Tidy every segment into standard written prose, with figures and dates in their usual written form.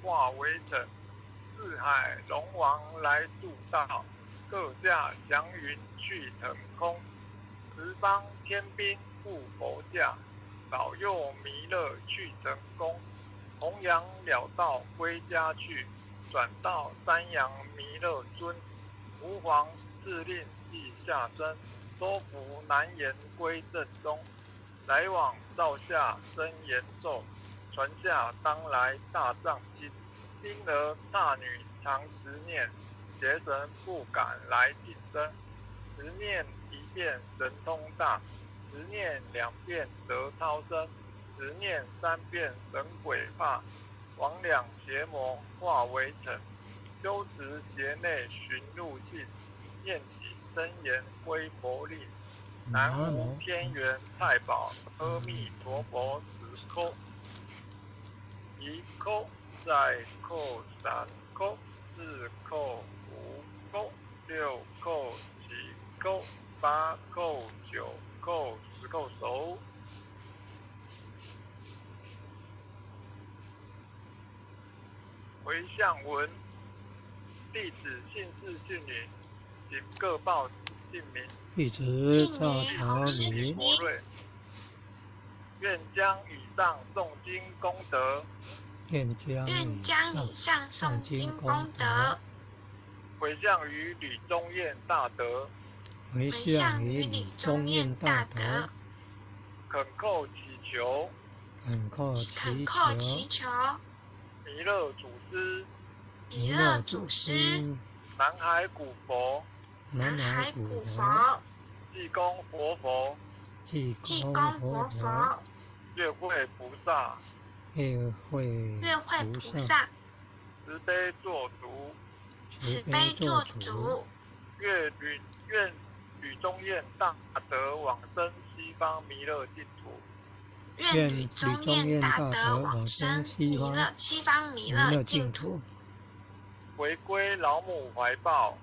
化为尘。四海龙王来助道，各驾祥云去腾空。十方天兵护佛驾，保佑弥勒去成功。弘扬了道归家去，转到三阳弥勒尊。吾皇敕令即下生，收服难言归正宗。来往造下真言咒，传下当来大藏经。婴儿刹女常持念，邪神不敢来近身。十念一遍神通大，十念两遍得超生，十念三遍神鬼怕。魍魉邪魔化为尘，修持劫内寻路径，念起真言归佛令。南无天元太保阿弥陀佛十叩，一叩，再叩，三叩，四叩，五叩，六叩，七叩，八叩，九叩，十叩首。回向文，弟子姓氏姓名，请各报姓名。弟子赵朝明。国瑞，愿将以上诵经功德，愿将以上诵经功德，回向于吕宗彦大德，回向于吕宗彦大德，恳叩祈求，恳叩祈求，弥勒祖师，弥勒祖师，南海古佛，南海古佛，济公活佛，济公活佛，月会菩萨，月会菩萨，慈悲作主，慈悲作主，愿吕宗彦大德往生西方弥勒净土，愿吕宗彦大德往生西方弥勒净土，回归老母怀抱，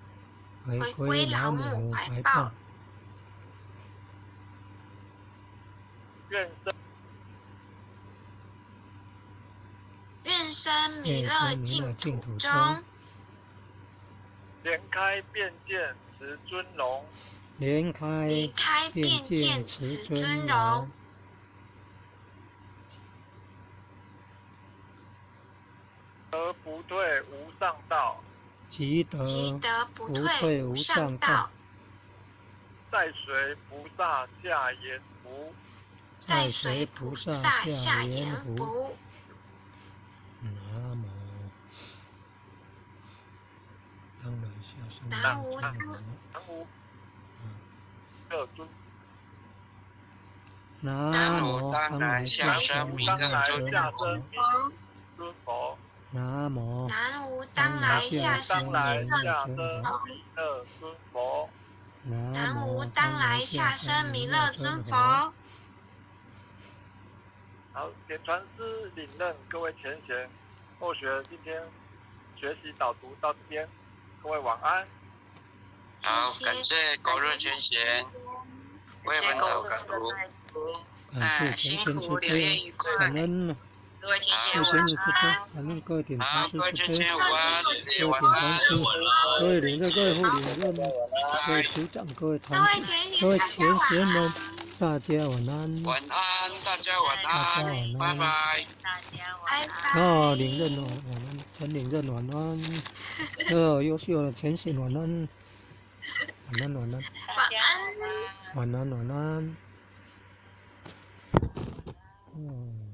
回归老母怀抱，愿生愿生弥勒净土中，莲开遍见慈尊容，莲开遍见慈尊容，得不退无上道，即得不退无上道，在随菩萨下阎浮，在随菩萨下阎浮。南无当来下生南无无当来下生弥勒尊佛。南无当来下生弥勒尊佛。南无当来下生弥勒尊佛。好，点传师领任各位前贤后学，今天学习导读到这边，各位晚安。好，感谢国瑞前贤为我们导读，感谢前贤慈悲，感恩。各位前贤慈悲，感恩各位点传师慈悲，各位点传师，各位领任，各位副领任，各位组长，各位团体，各位前贤们，大家晚安。晚安，大家晚安，拜拜。大家晚安。哦，领任哦，晚安，陈领任晚安，优秀的前贤晚安，晚安晚安。晚安。晚安晚安。嗯。